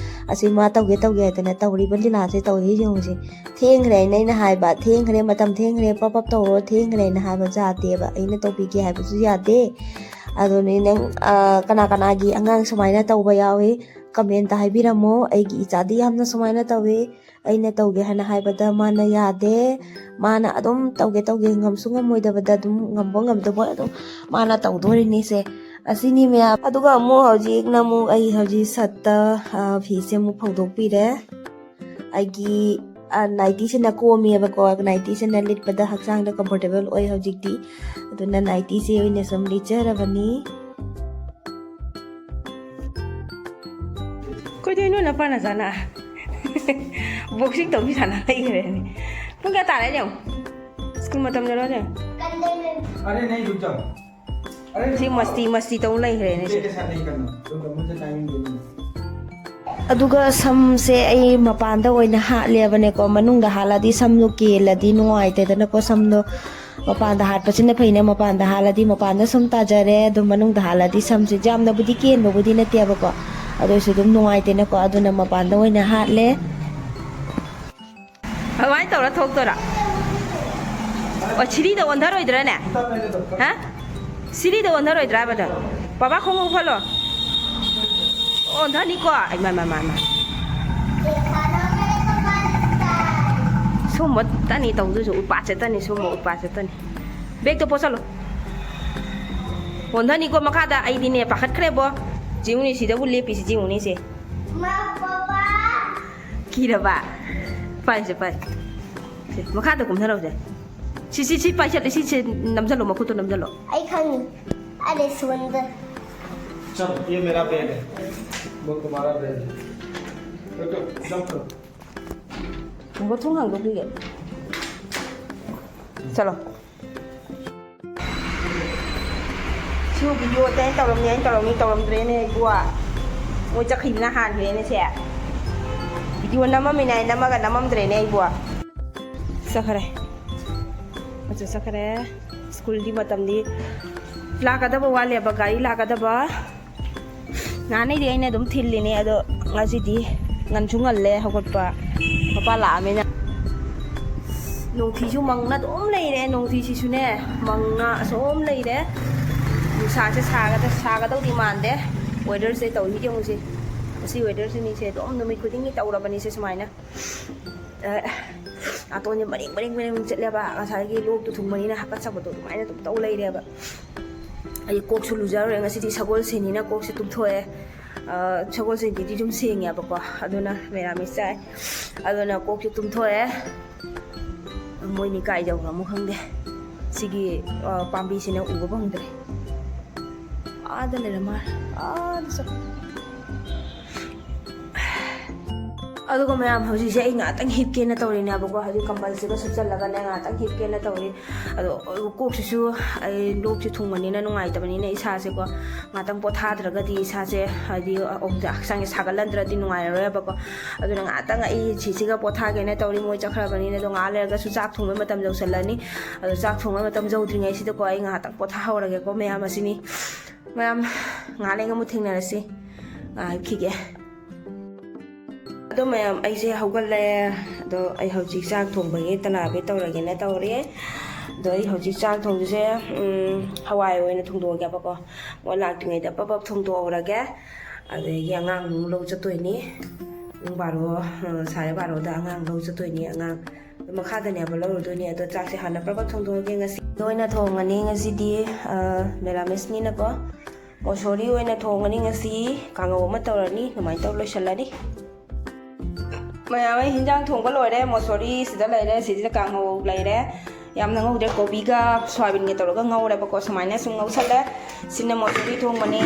ꯑꯁꯤ ꯃꯥ ꯇꯧꯒꯦ, ꯇꯧꯒꯦ ꯍꯥꯏꯗꯅ ꯇꯧꯔꯤꯕ ꯂꯤꯂꯥꯁꯦ ꯇꯧꯔꯤ ꯌꯦꯡꯉꯨꯁꯦ꯫ ꯊꯦꯡꯈ꯭ꯔꯦ ꯍꯥꯏꯅ ꯑꯩꯅ ꯍꯥꯏꯕ, "ꯊꯦꯡꯈ꯭ꯔꯦ, ꯃꯇꯝ ꯊꯦꯡꯈ꯭ꯔꯦ, ꯄꯞ ꯄꯞ ꯇꯧꯔꯣ, ꯊꯦꯡꯈ꯭ꯔꯦ" ꯍꯥꯏꯅ ꯍꯥꯏꯕ ꯌꯥꯗꯦꯕ꯫ ꯑꯩꯅ ꯇꯧꯕꯤꯒꯦ ꯍꯥꯏꯕꯁꯨ ꯌꯥꯗꯦ꯫ ꯑꯗꯨꯅꯤ ꯅꯪ, ꯑ, ꯀꯅꯥ ꯀꯅꯥꯒꯤ ꯑꯉꯥꯡ ꯁꯨꯃꯥꯏꯅ ꯇꯧꯕ ꯌꯥꯎꯏ? Comment ꯇ ꯍꯥꯏꯕꯤꯔꯝꯃꯣ꯫ "ꯑꯩꯒꯤ ꯏꯆꯥꯗꯤ ꯌꯥꯝꯅ ꯁꯨꯃꯥꯏꯅ ꯇꯧꯏ, ꯑꯩꯅ ꯇꯧꯒꯦ ꯍꯥꯏꯅ ꯍꯥꯏꯕꯗ ꯃꯥꯅ ꯌꯥꯗꯦ, ꯃꯥꯅ ꯑꯗꯨꯝ ꯇꯧꯒꯦ ꯇꯧꯒꯦ, ꯉꯝꯁꯨ ꯉꯝꯃꯣꯏꯗꯕꯗ ꯑꯗꯨꯝ ꯉꯝꯕ ꯉꯝꯗꯕ ꯑꯗꯨꯝ ꯃꯥꯅ ꯇꯧꯗꯣꯔꯤꯅꯤꯁꯦ꯫ ꯑꯁꯤꯅꯤ ꯃꯌꯥꯝ꯫ ꯑꯗꯨꯒ ꯑꯃꯨꯛ ꯍꯧꯖꯤꯛꯅ ꯑꯃꯨꯛ ꯑꯩ ꯍꯧꯖꯤꯛ ꯁꯠꯇ, ꯑ, ꯐꯤꯁꯦ ꯑꯃꯨꯛ ꯐꯧꯗꯣꯛꯄꯤꯔꯦ꯫ ꯑꯩꯒꯤ, ꯑ, nighty ꯁꯤꯅ ꯀꯣꯝꯃꯦꯕꯀꯣ, nighty ꯁꯤꯅ ꯂꯤꯠꯄꯗ ꯍꯛꯆꯥꯡꯗ comfortable ꯑꯣꯏ ꯍꯧꯖꯤꯛꯇꯤ꯫ ꯑꯗꯨꯅ nighty ꯁꯦ ꯑꯣꯏꯅ ꯁꯨꯝ ꯂꯤꯠꯆꯔꯕꯅꯤ꯫ ꯀꯩꯗꯧꯅꯣ ꯅꯄꯥ ꯅꯆꯥꯅ? Boxing ꯇꯧꯕꯤ ꯁꯥꯟꯅ ꯂꯩꯈ꯭ꯔꯦꯅꯦ꯫ ꯄꯨꯡ ꯀꯌꯥ ꯇꯥꯔꯦ ꯌꯦꯡꯉꯣ꯫ ꯁ꯭ꯀꯨꯜ ꯃꯇꯝ ꯌꯧꯔꯛꯑꯅꯦ꯫ ꯑꯔꯦ, ꯅꯍꯤ, ꯔꯨꯛ ꯖꯥꯎ꯫ ꯑꯔꯦ, ꯁꯤ ꯃꯁꯇꯤ, ꯃꯁꯇꯤ ꯇꯧ ꯂꯩꯈ꯭ꯔꯦꯅꯦ ꯁꯤ꯫ ꯃꯨꯖꯦ ꯇꯥꯏꯃꯤꯡ ꯗꯦꯅꯤ꯫ ꯑꯗꯨꯒ ꯁꯝꯁꯦ ꯑꯩ ꯃꯄꯥꯟꯗ ꯑꯣꯏꯅ ꯍꯥꯠꯂꯦꯕꯅꯦꯀꯣ꯫ ꯃꯅꯨꯡꯗ ꯍꯥꯠꯂꯗꯤ ꯁꯝꯗꯣ ꯀꯦꯜꯂꯗꯤ ꯅꯨꯡꯉꯥꯏꯇꯦꯗꯅꯀꯣ꯫ ꯁꯝꯗꯣ ꯃꯄꯥꯟꯗ ꯍꯥꯠꯄꯁꯤꯅ ꯐꯩꯅ, ꯃꯄꯥꯟꯗ ꯍꯥꯠꯂꯗꯤ ꯃꯄꯥꯟꯗ ꯁꯨꯝ ꯇꯥꯖꯔꯦ꯫ ꯑꯗꯨꯝ ꯃꯅꯨꯡꯗ ꯍꯥꯠꯂꯗꯤ ꯁꯝꯁꯦ ꯌꯥꯝꯅꯕꯨꯗꯤ ꯀꯦꯟꯕꯕꯨꯗꯤ ꯅꯠꯇꯦꯕꯀꯣ, ꯑꯗꯨ ꯑꯣꯏꯔꯁꯨ ꯑꯗꯨꯝ ꯅꯨꯡꯉꯥꯏꯇꯦꯅꯀꯣ꯫ ꯑꯗꯨꯅ ꯃꯄꯥꯟꯗ ꯑꯣꯏꯅ ꯍꯥꯠꯂꯦ꯫ ꯑꯗꯨꯃꯥꯏꯅ ꯇꯧꯔ ꯊꯣꯛꯇꯣꯏꯔꯥ? ꯑꯣ, ꯁꯤꯔꯤꯗ ꯑꯣꯟꯊꯔꯣꯏꯗ꯭ꯔꯥꯅꯦ? ꯍꯥ? ꯁꯤꯔꯤꯗ ꯑꯣꯟꯊꯔꯣꯏꯗ꯭ꯔꯥꯕꯗ? ꯕꯕꯥ ꯈꯣꯡꯎꯞ ꯐꯜꯂꯣ꯫ ꯑꯣꯟꯊꯅꯤꯀꯣ? ꯏꯃꯥ, ꯏꯃꯥ, ꯏꯃꯥ, ꯏꯃꯥ꯫ ꯁꯨꯝꯕ ꯇꯅꯤ ꯇꯧꯗꯣꯏꯁꯨ, ꯎꯠꯄꯥꯠ ꯆꯠꯇꯅꯤ, ꯁꯨꯝꯕ ꯎꯠꯄꯥꯠ ꯆꯠꯇꯅꯤ꯫ ꯕꯦꯒꯇꯣ ꯄꯣꯠꯁꯜꯂꯣ꯫ ꯑꯣꯟꯊꯅꯤꯀꯣ ꯃꯈꯥꯗ, ꯑꯩꯗꯤꯅꯦ ꯄꯥꯈꯠꯈ꯭ꯔꯦꯕꯣ꯫ ꯌꯦꯡꯉꯨꯅꯦ, ꯁꯤꯗꯕꯨ ꯂꯦꯞꯄꯤꯁꯤ ꯌꯦꯡꯉꯨꯅꯦꯁꯦ꯫ ꯃꯥ, ꯕꯕꯥ꯫ ꯀꯤꯔꯕ? ꯄꯥꯏꯁꯦ, ꯄꯥꯏ꯫ ꯁꯦ, ꯃꯈꯥꯗ ꯀꯨꯝꯊꯔꯛꯎꯁꯦ꯫ ꯁꯤ, ꯁꯤ, ꯁꯤ ꯄꯥꯏꯁꯜꯂꯨ, ꯁꯤ, ꯁꯤ ꯅꯝꯁꯜꯂꯣ, ꯃꯈꯨꯠꯇꯣ ꯅꯝꯁꯜꯂꯣ꯫ ꯑꯩ ꯈꯪꯉꯤ꯫ ꯑꯩ ꯁꯣꯟꯗ꯫ चलो, ये मेरा बैग है। वो तुम्हारा बैग है। रुको, जंप करो। ꯊꯣꯡ ꯍꯥꯡꯗꯣꯛꯄꯤꯒꯦ꯫ ꯆꯠꯂꯣ꯫ ꯁꯤꯕꯨ ꯚꯤꯗꯤꯑꯣ ꯑꯇꯩ ꯑꯩꯅ ꯇꯧꯔꯝꯅꯤ, ꯑꯩꯅ ꯇꯧꯔꯝꯅꯤ, ꯇꯧꯔꯝꯗ꯭ꯔꯦꯅꯦ ꯏꯕꯨ꯫ ꯃꯣꯏ ꯆꯠꯈꯤꯕꯅ ꯍꯥꯟꯈ꯭ꯔꯦꯅꯦ ꯁꯦ꯫ ꯚꯤꯗꯤꯑꯣ ꯅꯝꯃꯝꯃꯤꯅꯦ, ꯑꯩ ꯅꯝꯃꯒ ꯅꯝꯃꯝꯗ꯭ꯔꯦꯅꯦ ꯏꯕꯨ꯫ ꯆꯠꯈ꯭ꯔꯦ꯫ ꯃꯆꯨ ꯆꯠꯈ꯭ꯔꯦ꯫ ꯁ꯭ꯀꯨꯜꯒꯤ ꯃꯇꯝꯗꯤ ꯂꯥꯛꯀꯗꯕ ꯋꯥꯠꯂꯦꯕ, ꯒꯥꯔꯤ ꯂꯥꯛꯀꯗꯕ꯫ ꯅꯍꯥꯟꯅꯩꯗꯤ ꯑꯩꯅ ꯑꯗꯨꯝ ꯊꯤꯜꯂꯤꯅꯦ, ꯑꯗꯣ ꯉꯁꯤꯗꯤ ꯉꯟꯁꯨ ꯉꯜꯂꯦ ꯍꯧꯒꯠꯄ, ꯃꯄꯥ ꯂꯥꯛꯑꯃꯤꯅ꯫ ꯅꯣꯡꯊꯤꯁꯨ ꯃꯪꯅ ꯑꯗꯨꯝ ꯂꯩꯔꯦ, ꯅꯣꯡꯊꯤꯁꯤꯁꯨꯅꯦ ꯃꯪꯅ ꯑꯁꯨꯝ ꯂꯩꯔꯦ꯫ ꯅꯨꯡꯁꯥꯁꯦ ꯁꯥꯒꯗ-, ꯁꯥꯒꯗꯧꯗꯤ ꯃꯥꯟꯗꯦ꯫ ꯋꯦꯗꯔꯁꯦ ꯇꯧꯔꯤꯁꯦ ꯌꯦꯡꯉꯨꯁꯦ, ꯉꯁꯤ ꯋꯦꯗꯔꯁꯤꯅꯤꯁꯦ ꯑꯗꯨꯝ ꯅꯨꯃꯤꯠ ꯈꯨꯗꯤꯡꯒꯤ ꯇꯧꯔꯕꯅꯤꯁꯦ ꯁꯨꯃꯥꯏꯅ꯫ ꯑ, ꯅꯥꯇꯣꯟꯁꯦ ꯃꯔꯦꯡ ꯃꯔꯦꯡ ꯃꯔꯦꯡ ꯆꯠꯂꯦꯕ, ꯉꯁꯥꯏꯒꯤ ꯂꯣꯛꯇꯨ ꯊꯨꯡꯕꯅꯤꯅ ꯍꯥꯀꯠꯆꯕꯗꯣ ꯑꯗꯨꯃꯥꯏꯅ ꯑꯗꯨꯝ ꯇꯧ ꯂꯩꯔꯦꯕ꯫ ꯑꯩ ꯀꯣꯛꯁꯨ ꯂꯨꯖꯔꯨꯔꯦ, ꯉꯁꯤꯗꯤ ꯁꯒꯣꯜꯁꯦꯟꯅꯤꯅ ꯀꯣꯛꯁꯦ ꯇꯨꯝꯊꯣꯛꯑꯦ꯫ ꯑ, ꯁꯒꯣꯜꯁꯦꯟꯒꯤꯗꯤ ꯑꯗꯨꯝ ꯁꯦꯡꯉꯦꯕꯀꯣ, ꯑꯗꯨꯅ ꯃꯦꯔꯥꯃꯦꯁ ꯆꯥꯏ꯫ ꯑꯗꯨꯅ ꯀꯣꯛꯁꯨ ꯇꯨꯝꯊꯣꯛꯑꯦ꯫ ꯃꯣꯏꯅꯤ ꯀꯥꯏ ꯌꯧꯈ꯭ꯔꯃꯣ ꯈꯪꯗꯦ꯫ ꯁꯤꯒꯤ, ꯑ, ꯄꯥꯝꯕꯤꯁꯤꯅ ꯎꯕ ꯐꯪꯗ꯭ꯔꯦ꯫ ꯑꯥꯗ ꯂꯩꯔꯝꯃꯥꯜꯂꯦ, ꯑꯥꯗ ꯆꯠ-, ꯑꯗꯨꯒ ꯃꯌꯥꯝ, ꯍꯧꯖꯤꯛꯁꯦ ꯑꯩ ꯉꯥꯛꯇꯪ ꯍꯤꯞꯀꯦꯅ ꯇꯧꯔꯤꯅꯦꯕꯀꯣ꯫ ꯍꯧꯖꯤꯛ ꯀꯝꯕꯜꯁꯤꯒ ꯁꯨꯞꯆꯜꯂꯒꯅꯦ ꯉꯥꯛꯇꯪ ꯍꯤꯞꯀꯦꯅ ꯇꯧꯔꯤ꯫ ꯑꯗꯣ ꯀꯣꯛꯁꯤꯁꯨ, ꯑꯩ ꯂꯣꯛꯁꯦ ꯊꯨꯡꯕꯅꯤꯅ ꯅꯨꯡꯉꯥꯏꯇꯕꯅꯤꯅ ꯏꯁꯥꯁꯦꯀꯣ, ꯉꯥꯛꯇꯪ ꯄꯣꯊꯥꯗ꯭ꯔꯒꯗꯤ ꯏꯁꯥꯁꯦ, ꯍꯥꯏꯗꯤ, ꯍꯛꯆꯥꯡꯁꯦ ꯁꯥꯒꯠꯍꯟꯗ꯭ꯔꯗꯤ ꯅꯨꯡꯉꯥꯏꯔꯔꯣꯏꯕꯀꯣ꯫ ꯑꯗꯨꯅ ꯉꯥꯛꯇꯪ ꯑꯩ ꯁꯤꯁꯤꯒ ꯄꯣꯊꯥꯒꯦꯅ ꯇꯧꯔꯤ꯫ ꯃꯣꯏ ꯆꯠꯈ꯭ꯔꯕꯅꯤꯅ, ꯑꯗꯣ ꯉꯥꯏꯍꯥꯛ ꯂꯩꯔꯒꯁꯨ ꯆꯥꯛ ꯊꯣꯡꯕꯩ ꯃꯇꯝ ꯌꯧꯁꯜꯂꯅꯤ꯫ ꯑꯗꯣ ꯆꯥꯛ ꯊꯣꯡꯕꯩ ꯃꯇꯝ ꯌꯧꯗ꯭ꯔꯤꯉꯩꯁꯤꯗꯀꯣ, ꯑꯩ ꯉꯥꯏꯍꯥꯛꯇꯪ ꯄꯣꯊꯥꯍꯧꯔꯒꯦꯀꯣ, ꯃꯌꯥꯝ꯫ ꯑꯁꯤꯅꯤ꯫ ꯃꯌꯥꯝ, ꯉꯥꯏꯍꯥꯛ ꯂꯩꯔꯒ ꯑꯃꯨꯛ ꯊꯦꯡꯅꯔꯁꯤ꯫ ꯉꯥꯏꯈꯤꯒꯦ꯫ ꯑꯗꯣ ꯃꯌꯥꯝ, ꯑꯩꯁꯦ ꯍꯧꯒꯠꯂꯦ꯫ ꯑꯗꯣ ꯑꯩ ꯍꯧꯖꯤꯛ ꯆꯥꯛ ꯊꯣꯡꯕꯒꯤ ꯇꯅꯥꯕꯤ ꯇꯧꯔꯒꯦꯅ ꯇꯧꯔꯤ꯫ ꯑꯗꯣ ꯑꯩ ꯍꯧꯖꯤꯛ ꯆꯥꯛ ꯊꯣꯡꯗꯣꯏꯁꯦ, ꯎꯝ, ꯍꯋꯥꯏ ꯑꯣꯏꯅ ꯊꯣꯡꯗꯣꯛꯑꯒꯦꯕꯀꯣ꯫ ꯃꯣꯏ ꯂꯥꯛꯇ꯭ꯔꯤꯉꯩꯗ ꯄꯞ ꯄꯞ ꯊꯣꯡꯗꯣꯛꯍꯧꯔꯒꯦ꯫ ꯑꯗꯒꯤ ꯑꯉꯥꯡ ꯑꯃꯨꯛ ꯂꯧ ꯆꯠꯇꯣꯏꯅꯤ꯫ ꯄꯨꯡ ꯕꯥꯔꯣ, ꯑ, ꯁꯥꯔꯦ ꯕꯥꯔꯣꯗ ꯑꯉꯥꯡ ꯂꯧ ꯆꯠꯇꯣꯏꯅꯤ꯫ ꯑꯉꯥꯡ ꯃꯈꯥꯗꯅꯦꯕ ꯂꯧꯔꯨꯗꯣꯏꯅꯤ꯫ ꯑꯗꯣ ꯆꯥꯛꯁꯦ ꯍꯥꯟꯅ ꯄ꯭ꯔꯞ ꯄ꯭ꯔꯞ ꯊꯣꯡꯗꯣꯛꯑꯒꯦ꯫ ꯉꯁꯤ ꯑꯣꯏꯅ ꯊꯣꯡꯉꯅꯤ꯫ ꯉꯁꯤꯗꯤ, ꯑ, ꯃꯦꯔꯥꯃꯦꯁꯅꯤꯅꯀꯣ꯫ ꯃꯣꯁꯣꯔꯤ ꯑꯣꯏꯅ ꯊꯣꯡꯉꯅꯤ ꯉꯁꯤ꯫ ꯀꯥꯡꯉꯧ ꯑꯃ ꯇꯧꯔꯅꯤ꯫ ꯑꯗꯨꯃꯥꯏꯅ ꯇꯧꯔ ꯂꯣꯏꯁꯤꯜꯂꯅꯤ꯫ ꯃꯌꯥꯝ, ꯑꯩ ꯍꯤꯟꯖꯥꯡ ꯊꯣꯡꯕ ꯂꯣꯏꯔꯦ꯫ ꯃꯣꯁꯣꯔꯤ ꯁꯤꯗ ꯂꯩꯔꯦ, ꯁꯤꯁꯤꯗ ꯀꯥꯡꯍꯧ ꯂꯩꯔꯦ꯫ ꯌꯥꯝꯅ ꯉꯧꯗꯦ, ꯀꯣꯕꯤꯒ ꯁꯣꯌꯥꯕꯤꯟꯒ ꯇꯧꯔꯒ ꯉꯧꯔꯦꯕꯀꯣ꯫ ꯁꯨꯃꯥꯏꯅ ꯁꯨꯝ ꯉꯧꯁꯜꯂꯦ꯫ ꯁꯤꯅ ꯃꯣꯁꯣꯔꯤ ꯊꯣꯡꯕꯅꯤ꯫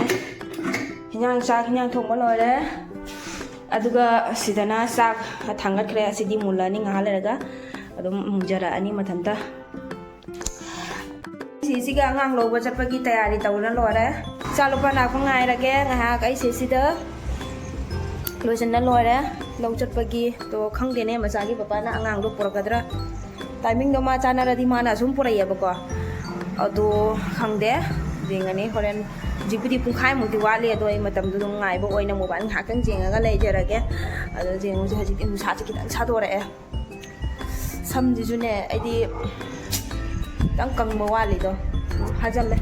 ꯍꯤꯟꯖꯥꯡ, ꯆꯥꯛ, ꯍꯤꯟꯖꯥꯡ ꯊꯣꯡꯕ ꯂꯣꯏꯔꯦ꯫ ꯑꯗꯨꯒ ꯁꯤꯗꯅ ꯆꯥꯛ ꯊꯥꯡꯒꯠꯈ꯭ꯔꯦ꯫ ꯑꯁꯤꯗꯤ ꯃꯨꯜꯂꯅꯤ ꯉꯥꯏꯍꯥꯛ ꯂꯩꯔꯒ꯫ ꯑꯗꯨꯝ ꯃꯨꯟꯖꯔꯛꯑꯅꯤ ꯃꯊꯟꯇ꯫ ꯁꯤꯁꯤꯒ ꯑꯉꯥꯡ ꯂꯧꯕ ꯆꯠꯄꯒꯤ ꯇꯌꯥꯔꯤ ꯇꯧꯔ ꯂꯣꯏꯔꯦ꯫ ꯏꯆꯥ ꯂꯨꯄꯥ ꯂꯥꯛꯄ ꯉꯥꯏꯔꯒꯦ ꯉꯥꯏꯍꯥꯛ꯫ ꯑꯩ ꯁꯤꯁꯤꯗ ꯂꯣꯏꯁꯤꯟꯅ ꯂꯣꯏꯔꯦ ꯂꯧ ꯆꯠꯄꯒꯤ꯫ ꯑꯗꯣ ꯈꯪꯗꯦꯅꯦ, ꯃꯆꯥꯒꯤ ꯄꯄꯥꯅ ꯑꯉꯥꯡꯗꯣ ꯄꯨꯔꯛꯀꯗ꯭ꯔꯥ? ꯇꯥꯏꯃꯤꯡꯗꯣ ꯃꯥ ꯆꯥꯟꯅꯔꯗꯤ ꯃꯥꯅ ꯑꯁꯨꯝ ꯄꯨꯔꯛꯑꯦꯕꯀꯣ꯫ ꯑꯗꯣ ꯈꯪꯗꯦ, ꯌꯦꯡꯉꯅꯤ ꯍꯣꯔꯦꯟ꯫ ꯍꯧꯖꯤꯛꯄꯨꯗꯤ ꯄꯨꯡꯈꯥꯏꯃꯨꯛꯇꯤ ꯋꯥꯠꯂꯤ, ꯑꯗꯣ ꯑꯩ ꯃꯇꯝꯗꯣ ꯑꯗꯨꯝ ꯉꯥꯏꯕ ꯑꯣꯏꯅ ꯃꯣꯕꯥꯏꯜ ꯉꯥꯏꯍꯥꯛꯇꯪ ꯌꯦꯡꯉꯒ ꯂꯩꯖꯔꯒꯦ꯫ ꯑꯗꯣ ꯌꯦꯡꯉꯨꯁꯦ, ꯍꯧꯖꯤꯛꯇꯤ ꯅꯨꯡꯁꯥꯁꯦ ꯈꯤꯇꯪ ꯁꯥꯗꯣꯔꯛꯑꯦ꯫ ꯁꯝꯁꯤꯁꯨꯅꯦ, ꯑꯩꯗꯤ ꯈꯤꯇꯪ ꯀꯪꯕ ꯋꯥꯠꯂꯤꯗꯣ, ꯐꯥꯖꯜꯂꯦ꯫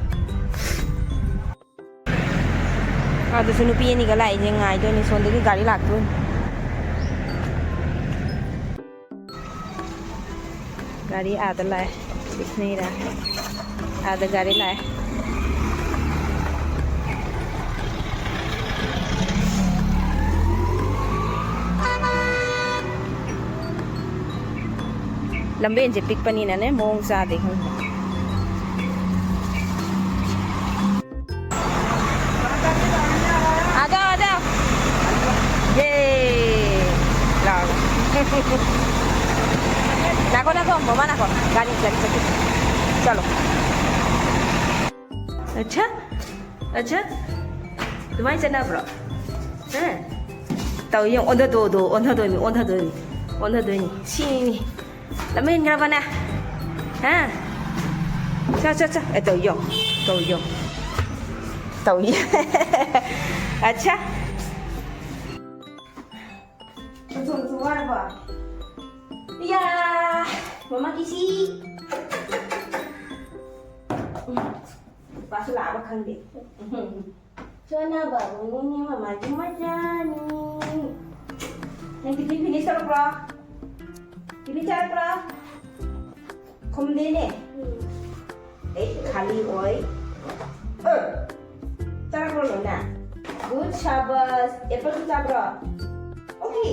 ꯑꯗꯨꯁꯨ ꯅꯨꯄꯤ ꯑꯅꯤꯒ ꯂꯥꯛꯏꯁꯦ ꯉꯥꯏꯗꯣꯏꯅꯤ, ꯁꯣꯝꯗꯒꯤ ꯒꯥꯔꯤ ꯂꯥꯛꯇꯣꯏꯅꯤ꯫ ꯒꯥꯔꯤ ꯑꯥꯗ ꯂꯥꯛꯑꯦ, ꯕꯤꯁꯅꯨꯏꯔꯥ꯫ ꯑꯥꯗ ꯒꯥꯔꯤ ꯂꯥꯛꯑꯦ꯫ ꯂꯝꯕꯦꯟꯁꯦ ꯄꯤꯛꯄꯅꯤꯅꯅꯦ, ꯃꯑꯣꯡ ꯆꯥꯗꯦ ꯈꯪꯗꯦ꯫ ꯑꯥꯗ, ꯑꯥꯗ꯫ ꯌꯦ꯫ ꯂꯥꯎ꯫ ꯅꯥꯈꯣ, ꯅꯥꯈꯣ, ꯃꯃꯥ ꯅꯥꯈꯣ꯫ ꯒꯥꯔꯤ, ꯒꯥꯔꯤ ꯆꯠꯈꯤ꯫ ꯆꯠꯂꯣ꯫ ꯑꯠꯁꯥ? ꯑꯠꯁꯥ? ꯑꯗꯨꯃꯥꯏꯅ ꯆꯠꯅꯕ꯭ꯔꯣ? ꯍꯥ? ꯇꯧ ꯌꯦꯡꯉꯣ, ꯑꯣꯟꯊꯗꯣ, ꯑꯗꯣ, ꯑꯣꯟꯊꯗꯣꯏꯅꯤ, ꯑꯣꯟꯊꯗꯣꯏꯅꯤ, ꯑꯣꯟꯊꯗꯣꯏꯅꯤ꯫ ꯁꯤꯅꯤ꯫ ꯂꯝꯍꯦꯟꯈ꯭ꯔꯕꯅꯦ꯫ ꯍꯥ? ꯆꯣ, ꯆꯣ, ꯆꯣ꯫ ꯑꯦ, ꯇꯧ ꯌꯦꯡꯉꯣ, ꯇꯧ ꯌꯦꯡꯉꯣ꯫ ꯇꯧ ꯌꯦꯡꯉꯣ꯫ ꯑꯠꯁꯥ꯫ ꯊꯣꯡꯁꯨ ꯋꯥꯔꯕꯣ? ꯏꯌꯥ! ꯃꯃꯥ ꯀꯤꯁꯤ! ꯄꯥꯁꯨ ꯂꯥꯛꯑꯕ ꯈꯪꯗꯦ꯫ ꯆꯣꯅꯕ ꯎꯅꯤꯡꯉꯤ ꯃꯃꯥꯒꯤ ꯃꯆꯥꯅꯤ꯫ ꯅꯪ ꯇꯤꯐꯤꯟ ꯐꯤꯅꯤꯁ ꯇꯧꯔꯛꯄ꯭ꯔꯣ? ꯇꯤꯐꯤꯟ ꯆꯥꯔꯛꯄ꯭ꯔꯣ? ꯈꯨꯝꯗꯦꯅꯦ꯫ ꯑꯦ, ꯈꯥꯂꯤ ꯑꯣꯏ꯫ ꯑ, ꯆꯥꯔꯛꯄ꯭ꯔꯣ ꯂꯣꯏꯅ? ꯒꯨꯗ, ꯁꯥꯕꯥꯁ꯫ ꯑꯦꯄꯜꯁꯨ ꯆꯥꯕ꯭ꯔꯣ? ꯑꯣꯀꯦ꯫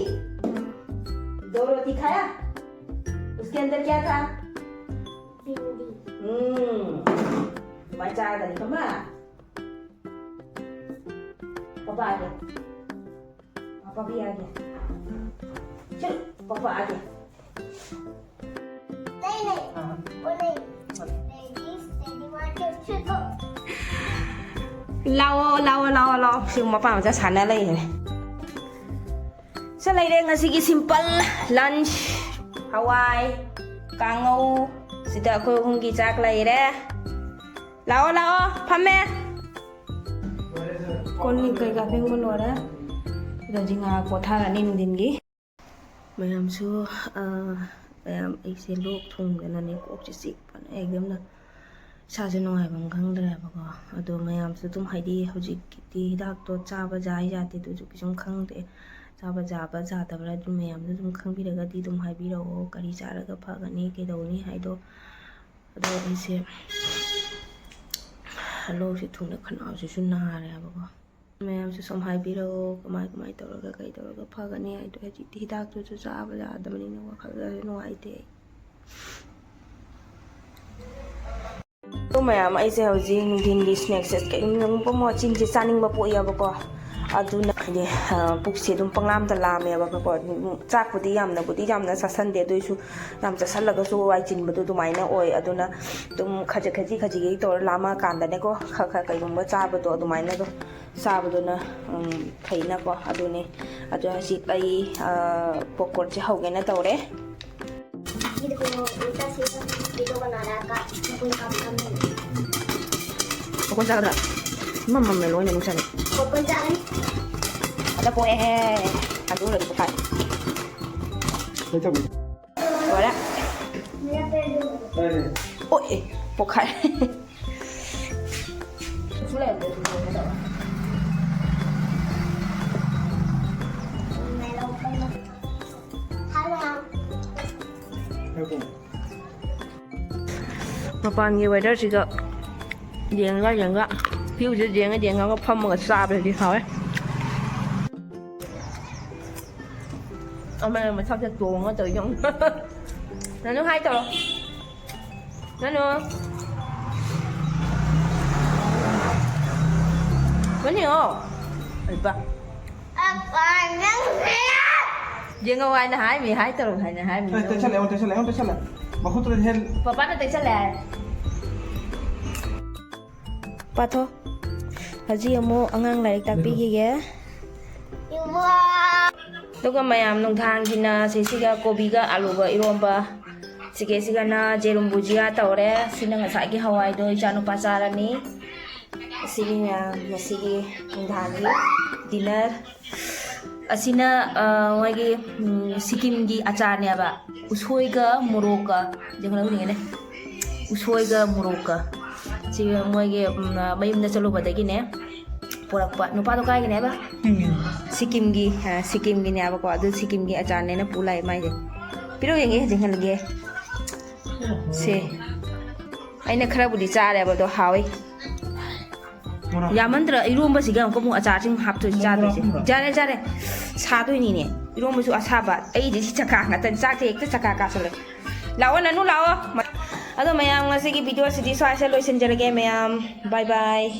दो रोटी खाया? उसके अंदर क्या था? भिंडी। हम्म, मजा आ गई, खम्मा। पापा आ गया। पापा भी आ गया। चल, पापा आ गया। नहीं, नहीं, हाँ। वो नहीं। नहीं, this, नहीं, नहीं, want to, to go। ꯂꯥꯛꯑꯣ, ꯂꯥꯛꯑꯣ, ꯂꯥꯛꯑꯣ, ꯂꯥꯛꯑꯣ꯫ ꯁꯤ ꯃꯄꯥ ꯃꯆꯥ ꯁꯥꯟꯅ ꯂꯩꯔꯦ꯫ ꯁꯤ ꯂꯩꯔꯦ ꯉꯁꯤꯒꯤ simple lunch꯫ ꯍꯋꯥꯏ, ꯀꯥꯡꯉꯧ, ꯁꯤꯗ ꯑꯩꯈꯣꯏ ꯑꯍꯨꯝꯒꯤ ꯆꯥꯛ ꯂꯩꯔꯦ꯫ ꯂꯥꯛꯑꯣ, ꯂꯥꯛꯑꯣ, ꯐꯝꯃꯦ꯫ ꯀꯣꯜ ꯂꯤꯛ ꯀꯩꯀꯥ ꯐꯦꯡꯕ ꯂꯣꯏꯔꯦ꯫ ꯑꯗꯣ ꯍꯧꯖꯤꯛ ꯉꯥꯏꯍꯥꯛ ꯄꯣꯊꯥꯔꯅꯤ ꯅꯨꯡꯊꯤꯟꯒꯤ꯫ ꯃꯌꯥꯝꯁꯨ, ꯑ, ꯃꯌꯥꯝ ꯑꯩꯁꯦ ꯂꯣꯛ ꯊꯨꯡꯗꯅꯅꯦ, ꯀꯣꯛꯁꯦ ꯆꯤꯛꯄꯅ ꯑꯦꯛꯗꯝꯅ ꯏꯁꯥꯁꯦ ꯅꯨꯡꯉꯥꯏꯐꯝ ꯈꯪꯗ꯭ꯔꯦꯕꯀꯣ꯫ ꯑꯗꯣ ꯃꯌꯥꯝꯁꯨ ꯑꯗꯨꯝ ꯍꯥꯏꯗꯤ ꯍꯧꯖꯤꯛꯇꯤ ꯍꯤꯗꯥꯛꯇꯣ ꯆꯥꯕ ꯌꯥꯏ ꯌꯥꯗꯦ ꯑꯗꯨꯁꯨ ꯀꯩꯁꯨꯝ ꯈꯪꯗꯦ꯫ ꯆꯥꯕ ꯌꯥꯕ ꯌꯥꯗꯕ꯭ꯔꯥ ꯑꯗꯨꯝ ꯃꯌꯥꯝꯁꯨ ꯑꯗꯨꯝ ꯈꯪꯕꯤꯔꯒꯗꯤ ꯑꯗꯨꯝ ꯍꯥꯏꯕꯤꯔꯛꯑꯣ, ꯀꯔꯤ ꯆꯥꯔꯒ ꯐꯒꯅꯤ ꯀꯩꯗꯧꯅꯤ ꯍꯥꯏꯗꯣ꯫ ꯑꯗꯣ ꯑꯩꯁꯦ ꯂꯣꯛꯁꯦ ꯊꯨꯡꯅ ꯈꯅꯥꯎꯁꯤꯁꯨ ꯅꯥꯔꯦꯕꯀꯣ꯫ ꯃꯌꯥꯝꯁꯨ ꯁꯨꯝ ꯍꯥꯏꯕꯤꯔꯛꯑꯣ, ꯀꯃꯥꯏ ꯀꯃꯥꯏ ꯇꯧꯔꯒ ꯀꯩ ꯇꯧꯔꯒ ꯐꯒꯅꯤ ꯍꯥꯏꯗꯣ꯫ ꯍꯧꯖꯤꯛꯇꯤ ꯍꯤꯗꯥꯛꯇꯨꯁꯨ ꯆꯥꯕ ꯌꯥꯗꯕꯅꯤꯅ ꯋꯥꯈꯜꯗꯁꯨ ꯅꯨꯡꯉꯥꯏꯇꯦ ꯑꯩ꯫ ꯑꯗꯣ ꯃꯌꯥꯝ, ꯑꯩꯁꯦ ꯍꯧꯖꯤꯛ ꯅꯨꯡꯊꯤꯟꯒꯤ ꯁ꯭ꯅꯦꯛꯁꯦ ꯀꯩꯒꯨꯝꯕ ꯃꯆꯤꯟꯁꯦ ꯆꯥꯅꯤꯡꯕ ꯄꯣꯛꯑꯦꯕꯀꯣ꯫ ꯑꯗꯨꯅ ꯍꯥꯏꯗꯤ, ꯑ, ꯄꯨꯛꯁꯦ ꯑꯗꯨꯝ ꯄꯪꯂꯥꯝꯗ ꯂꯥꯝꯃꯦꯕꯀꯣ꯫ ꯆꯥꯛꯄꯨꯗꯤ ꯌꯥꯝꯅꯕꯨꯗꯤ ꯌꯥꯝꯅ ꯆꯥꯁꯟꯗꯦ, ꯑꯗꯨꯏꯁꯨ ꯌꯥꯝ ꯆꯥꯁꯜꯂꯒꯁꯨ ꯋꯥꯏ ꯆꯤꯟꯕꯗꯣ ꯑꯗꯨꯃꯥꯏꯅ ꯑꯣꯏ꯫ ꯑꯗꯨꯅ ꯑꯗꯨꯝ ꯈꯖꯤꯛ ꯈꯖꯤꯛ ꯈꯖꯤꯛ ꯈꯖꯤꯛ ꯇꯧꯔ ꯂꯥꯝꯃꯛꯑꯀꯥꯟꯗꯅꯦꯀꯣ, ꯈꯔ ꯈꯔ ꯀꯩꯒꯨꯝꯕ ꯆꯥꯕꯗꯣ ꯑꯗꯨꯃꯥꯏꯅ ꯑꯗꯨꯝ ꯆꯥꯕꯗꯨꯅ, ꯎꯝ, ꯐꯩꯅꯀꯣ꯫ ꯑꯗꯨꯅꯦ꯫ ꯑꯗꯣ ꯍꯧꯖꯤꯛ ꯑꯩ, ꯑ, ꯄꯣꯞꯀꯣꯔꯟꯁꯦ ꯍꯧꯒꯦꯅ ꯇꯧꯔꯦ꯫ ये देखो, उल्टा सीधा वीडियो बना रहा है का, कोई काम काम नहीं। ꯄꯣꯞꯀꯣꯔꯟ ꯆꯥꯒꯗ꯭ꯔꯥ? ꯃꯝ ꯃꯝꯃꯦ ꯂꯣꯏꯅ ꯅꯨꯡꯁꯥꯅꯤ꯫ ꯄꯣꯞꯀꯣꯔꯟ ꯆꯥꯒꯅꯤ꯫ ꯑꯗ ꯄꯣꯛꯑꯦꯍꯦ꯫ ꯑꯗꯨ ꯑꯣꯏꯔꯗꯤ ꯄꯣꯛꯈꯥꯏ꯫ ꯂꯣꯏꯔꯦ꯫ ꯑꯣ ꯑꯦ ꯄꯣꯛꯈꯥꯏ꯫ ꯃꯄꯥꯟꯒꯤ weatherꯁꯤꯒ ꯌꯦꯡꯉꯒ ꯌꯦꯡꯉꯒ, viewꯁꯦ ꯌꯦꯡꯉ ꯌꯦꯡꯉꯒ ꯐꯝꯃꯒ ꯆꯥꯕꯗꯗꯤ ꯍꯥꯎꯋꯦ꯫ ꯑꯃꯅ ꯃꯊꯛꯇ ꯇꯣꯡꯉ ꯇꯧꯔꯤ ꯌꯦꯡꯉꯨ꯫ ꯅꯅꯨ hi ꯇꯧꯔꯣ꯫ ꯅꯅꯨ꯫ ꯃꯅꯤꯡꯉꯣ꯫ ꯑꯩꯕ꯫ ꯌꯦꯡꯉꯣ ꯍꯥꯏꯅ ꯍꯥꯏꯃꯤ, hi ꯇꯧꯔꯣ ꯍꯥꯏꯅ ꯍꯥꯏꯃꯤ꯫ ꯑꯦ, ꯇꯩꯁꯜꯂꯦ, ꯑꯩꯉꯣꯟꯗ ꯇꯩꯁꯜꯂꯦ, ꯑꯩꯉꯣꯟꯗ ꯇꯩꯁꯜꯂꯦ꯫ ꯃꯈꯨꯠꯇꯨꯗ ꯍꯦꯜ- ꯄꯄꯥꯅ ꯇꯩꯁꯜꯂꯦ ꯍꯥꯏ꯫ ꯄꯥꯊꯣ꯫ ꯍꯧꯖꯤꯛ ꯑꯃꯨꯛ ꯑꯉꯥꯡ ꯂꯥꯏꯔꯤꯛ ꯇꯥꯛꯄꯤꯈꯤꯒꯦ꯫ ꯑꯗꯨꯒ ꯃꯌꯥꯝ ꯅꯨꯡꯗꯥꯡꯒꯤꯅ ꯁꯤꯁꯤꯒ ꯀꯣꯕꯤꯒ ꯑꯂꯨꯒ ꯏꯔꯣꯝꯕ, ꯁꯤꯒꯦꯁꯤꯒꯅ ꯖꯦꯔꯨꯝ ꯕꯨꯖꯤꯌꯥ ꯇꯧꯔꯦ꯫ ꯁꯤꯅ ꯉꯁꯥꯏꯒꯤ ꯍꯋꯥꯏꯗꯣ ꯏꯆꯥꯅꯨꯄꯥ ꯆꯥꯔꯅꯤ꯫ ꯁꯤꯅꯤ ꯃꯌꯥꯝ ꯉꯁꯤꯒꯤ ꯅꯨꯡꯗꯥꯡꯒꯤ dinner꯫ ꯑꯁꯤꯅ, ꯑ, ꯃꯣꯏꯒꯤ, ꯎꯝ, ꯁꯤꯀꯤꯝꯒꯤ ꯑꯆꯥꯔꯅꯦꯕ꯫ ꯎꯁꯣꯏꯒ ꯃꯣꯔꯣꯛꯀ, ꯌꯦꯡꯍꯜꯂꯛꯎꯅꯦ꯫ ꯎꯁꯣꯏꯒ ꯃꯣꯔꯣꯛꯀ꯫ ꯁꯤ ꯃꯣꯏꯒꯤ, ꯎꯝ, ꯃꯌꯨꯝꯗ ꯆꯠꯂꯨꯕꯗꯒꯤꯅꯦ ꯄꯣꯔꯛꯄ꯫ ꯅꯨꯄꯥꯗꯣ ꯀꯥꯏꯒꯤꯅꯦꯕ? ꯁꯤꯀꯤꯝꯒꯤ꯫ ꯁꯤꯀꯤꯝꯒꯤ, ꯑ, ꯁꯤꯀꯤꯝꯒꯤꯅꯦꯕꯀꯣ꯫ ꯑꯗꯨ ꯁꯤꯀꯤꯝꯒꯤ ꯑꯆꯥꯔꯅꯦꯅ ꯄꯨ ꯂꯥꯛꯑꯦ ꯃꯥꯏꯁꯦ꯫ ꯄꯤꯔꯛꯑꯣ ꯌꯦꯡꯒꯦ, ꯌꯦꯡꯍꯜꯂꯒꯦ꯫ ꯁꯦ꯫ ꯑꯩꯅ ꯈꯔꯕꯨꯗꯤ ꯆꯥꯔꯦꯕ, ꯑꯗꯣ ꯍꯥꯎꯋꯤ꯫ ꯌꯥꯝꯃꯟꯗ꯭ꯔ? ꯏꯔꯣꯝꯕꯁꯤꯒ ꯑꯃꯨꯛꯀ ꯑꯃꯨꯛ ꯑꯆꯥꯔꯁꯤ ꯑꯃꯨꯛ ꯍꯥꯞꯇꯣꯏꯁꯤ, ꯆꯥꯗꯣꯏꯁꯤ꯫ ꯌꯥꯔꯦ, ꯌꯥꯔꯦ꯫ ꯁꯥꯗꯣꯏꯅꯤꯅꯦ꯫ ꯏꯔꯣꯝꯕꯁꯨ ꯑꯁꯥꯕ꯫ ꯑꯩꯗꯤ ꯁꯤ ꯆꯀꯥ ꯉꯥꯛꯇꯅꯤ꯫ ꯆꯥꯛꯁꯦ ꯍꯦꯛꯇ ꯆꯀꯥ ꯀꯥꯁꯜꯂꯦ꯫ ꯂꯥꯛꯑꯣ, ꯅꯅꯨ, ꯂꯥꯛꯑꯣ꯫ ꯑꯗꯣ ꯃꯌꯥꯝ, ꯉꯁꯤꯒꯤ videoꯁꯤꯗꯤ ꯁ꯭ꯋꯥꯏꯁꯤꯗ ꯂꯣꯏꯁꯤꯟꯖꯔꯒꯦ ꯃꯌꯥꯝ꯫ Bye bye꯫